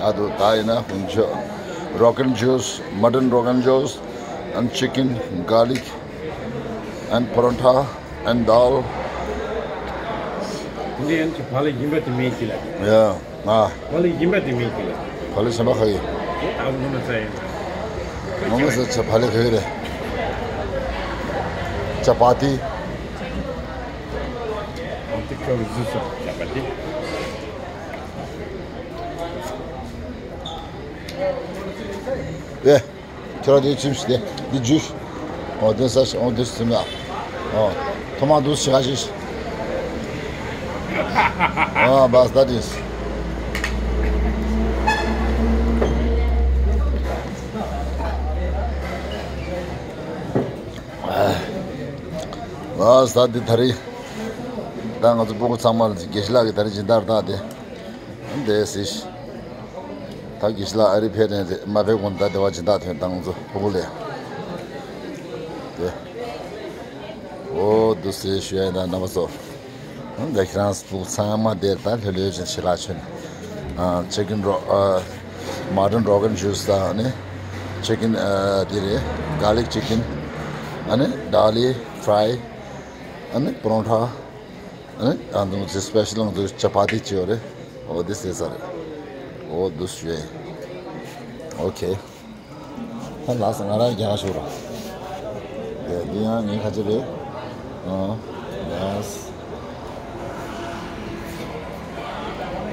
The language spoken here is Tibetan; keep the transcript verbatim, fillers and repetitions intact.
ཨ་དུ་ད་ཡིན་ན་ཧུན་ཆོ། Rogan juice, mutton Rogan juice, and chicken, garlic, and paratha, and dal. འདི་ཡང་ཅི་བ་ལི་ཡིན་པ་དེ་མིན་གྱི་ལ། Yeah. ཨ། བ་ལི་ཡིན་པ་དེ་མིན་གྱི་ལ། བ་ལི་ཆེན་པོ་ཁ་ཡི། དེ་ད་བུ་ངོ་མ་ས་ཡིན། ངོ་མ་ས་ཆ་བ་ལི་ཁ་ཡི་རེད། ཅ་པ་ཏི། ཨ་ཏི་ཁ་བི་ཟུ་སོ་ཅ་པ་ཏི། ཨེ། ཁྱོད་རང་དེ་ཁྱིམ་ཞིག་དེ་འདི་ཇུས། ཨོ་དེ་ས་ཞིག་ཨོ་དེ་སིམ་ལ། ཨོ། ཐོ་མ་དུ་ཞིག་ག་ཞིག་ཨོ་བ་ས་ད་དིས། བ་ས་ད་དི་ད་རི། ད་ང་ཚོ་སྤུ་གུ་ཚང་མ་ལ་དགེ་བཤེས་ལགས་ཀྱི་ད་རི་སྦྱིན་བདག་ད་དེ། འདས་སྲིད། ད་དགེ་བཤེས་ལགས་ཨ་རི་ཕེབས་ནས་རེད་མ་ཕེབས་གོང་ད་དེ་བ་སྦྱིན་བདག་ཐོན་དང་ཚོ་ཕུ་གུ་ལས། དེ། འོ་འདུག་སེ་ཞུ་ཡ་ཡིན་ད་རྣམ་པ་ཚོ། འདི་ཁྱེད་རང་ཕུ་གུ་ཚང་མ་དེ་ད་ལྷོད་ལྷོད་ཅན་ཞིག་ལ་ཆོད་ནས། ཅི་ཀིན་རོ། mutton Rogan juice ད་ནི། ཅི་ཀིན་དེ་རེད། garlic chicken ཨ་ནི་dal fry ཨ་ནི་paratha ཨ་ནི་ཨ་འདུག་ཅི་special ང་ཚོ་ཅ་པ་ཏི་ཅི་ཡོད་རེད། འོ་འདི་ཟེར་ས་རེད། འོ་འདུག་ཞུ་ཡ་ཡིན། ཨོ་ཁེ། ད་ལགས་སོ་ང་རང་རྒྱ་གར་ཞུ་རོགས། འདི་ཡང་ངའི་ཁ་ཆེ་རེད། ཨ། ཡེས།